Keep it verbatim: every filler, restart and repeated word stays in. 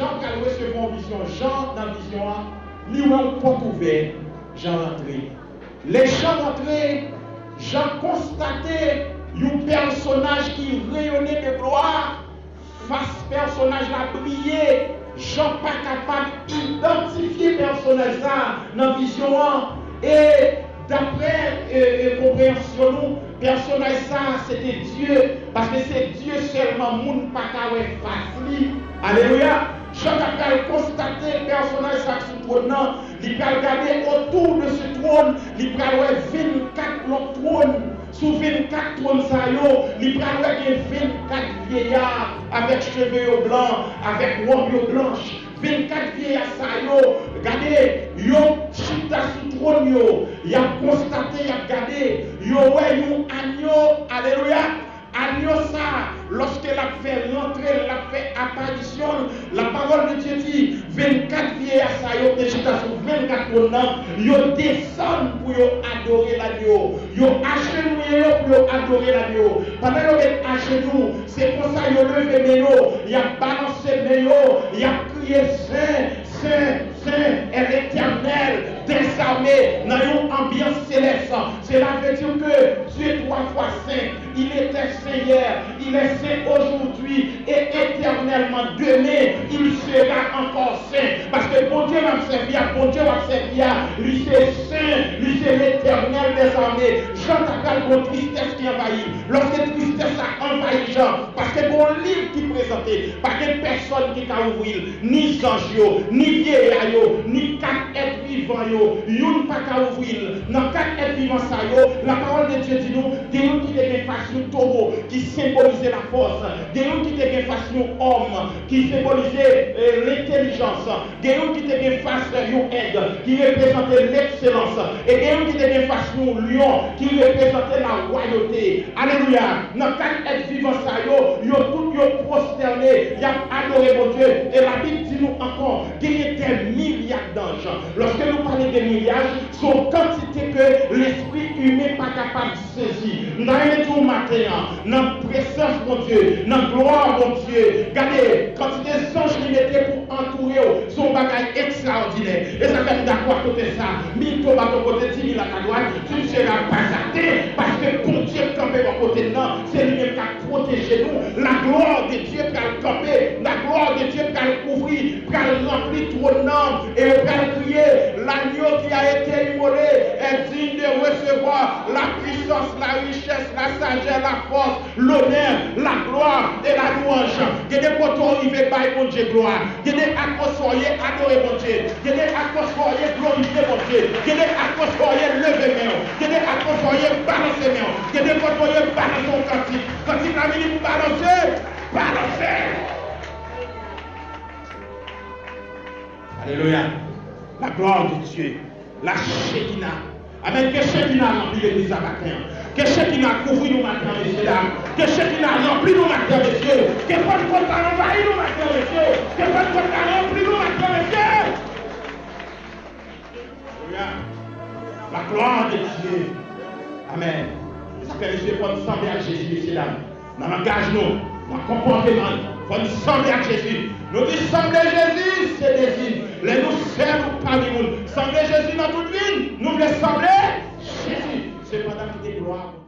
Jan pral resevwa yon vizyon. Jan, nan vizyon an, li wè yon pòt ouvè. Jan rantre. Lè Jan rantre, Jan konstate yon pèsonaj ki reyone de glwa. Fas pèsonaj la briye. Jan pa kapab idantifye pèsonaj sa a nan vizyon an. E daprè, e, e, konpreyansyon nou, pèsonaj sa a se te Dye, paske se Dye sèlman moun pa ka wè fas li. Alelouya! Jan ta pral konstate pèsonaj sa a sou twòn nan, li pral gade otou de se twòn, li pral wè vennkat lòt twòn. Sou vennkat twòn sa yo, li pral wè gen vennkat vyeya avèk cheve yo blan, avèk wòb yo blanch. Vennkat vyeya sa yo, gade, yo chita sou twòn yo, y ap konstate, y ap gade, yo wè yon anyo, alelouya, anyo sa, lòske l ap fè rantre l, l ap fè aparisyon l, la parole de Dieu dit, vennkat vyeya sa yo te chita sou vennkat twòn nan, yo desann pou yo adore lanyo, yo ajenouye yo pou yo adore lanyo. Pandan yo ret ajenou, se konsa yo leve men yo, y ap balanse men yo, y ap kriye, Sen, Sen, Sen, est l'Éternel des armées, nan yon anbyans selès. Cela veut dire que Dieu trois fois saint, il était saint hier, il est saint aujourd'hui et éternellement. Demain, il sera encore saint. Paske Bondye m ap sèvi a, Bondye w ap sèvi a, li se sen, li se Letènèl dèzame. Jan ta pral gon tristès ki anvayi l. Lòske tristès la anvayi Jan, paske gon liv ki prezante, pa gen pèsòn ki ka ouvri l, ni zanj yo, ni vyeya yo, ni kat èt vivan yo, youn pa ka ouvri l. Nan kat èt vivan sa yo, la parole de Dieu di nou, gen youn ki te gen fas yon towo, ki senbolize lafòs, gen youn ki te gen fas yon òm, ki senbolize, eh, lentèlijans, gen youn ki te gen fas yon èg, ki reprezante lekselans, e gen youn ki te gen fas yon lyon, ki reprezante lawayote. Alelouya! Nan kat èt vivan sa yo, yo tout yo pwostène, y ap adore Bondye. E Labib di nou ankò, genyen dè milya danj. Lòske nou pale de milyaj, se yon kantite ke lespri imen pa kapab sezi. M ta renmen di w maten an, nan prezans Bondye, nan glwa Bondye, gade kantite zanj li mete pou antoure w, se yon bagay ekstraòdinè. E sa fè m dakò ak kote sa. Mil tombent à ton côté, dix mille à ta droite, tu ne seras pas atteint, paske Bondye k kanpe bò kote m nan, se li menm k ap pwoteje nou. La gloire de Dieu pral kanpe, la gloire de Dieu pral kouvri, pral ranpli twòn nan, e yo pral kriye, l'agneau qui a été immolé est digne de recevoir la puissance, la richesse, la sagesse, la force, l'honneur, la gloire et la louange. Gen de kote w rive bay Bondye glwa. Gen de atmosfè w ye adore Bondye. Gen de atmosfè w ye glorifye Bondye. Gen de atmosfè w ye leve men w. Gen de atmosfè w ye balanse men w. Gen de kote w ye balanse yon kantik. Kantik la vini pou balanse. Balanse! Alelouya. La gloire de Dieu. La Shekinah. Amèn. Ke Shekinah ranpli legliz la maten an. Ke Shekinah kouvri nou maten an, mesye dam. Ke Shekinah ranpli nou maten an, mesye. Ke Pantekòt la anvayi nou maten an, mesye. Ke Pantekòt la ranpli nou maten an, mesye. Alelouya. La gloire de Dieu. Amèn. Sa fè, mesye, fò n sanble ak Jezi, mesye dam. Nan langaj nou, nan konpòteman nou, fò n sanble ak Jezi. Nou di sanble Jezi, se dezi. Lè nou sèl ou pami moun, sanble Jezi nan tout vi n, nou vle sanble Jezi. Sepandan, kite glwa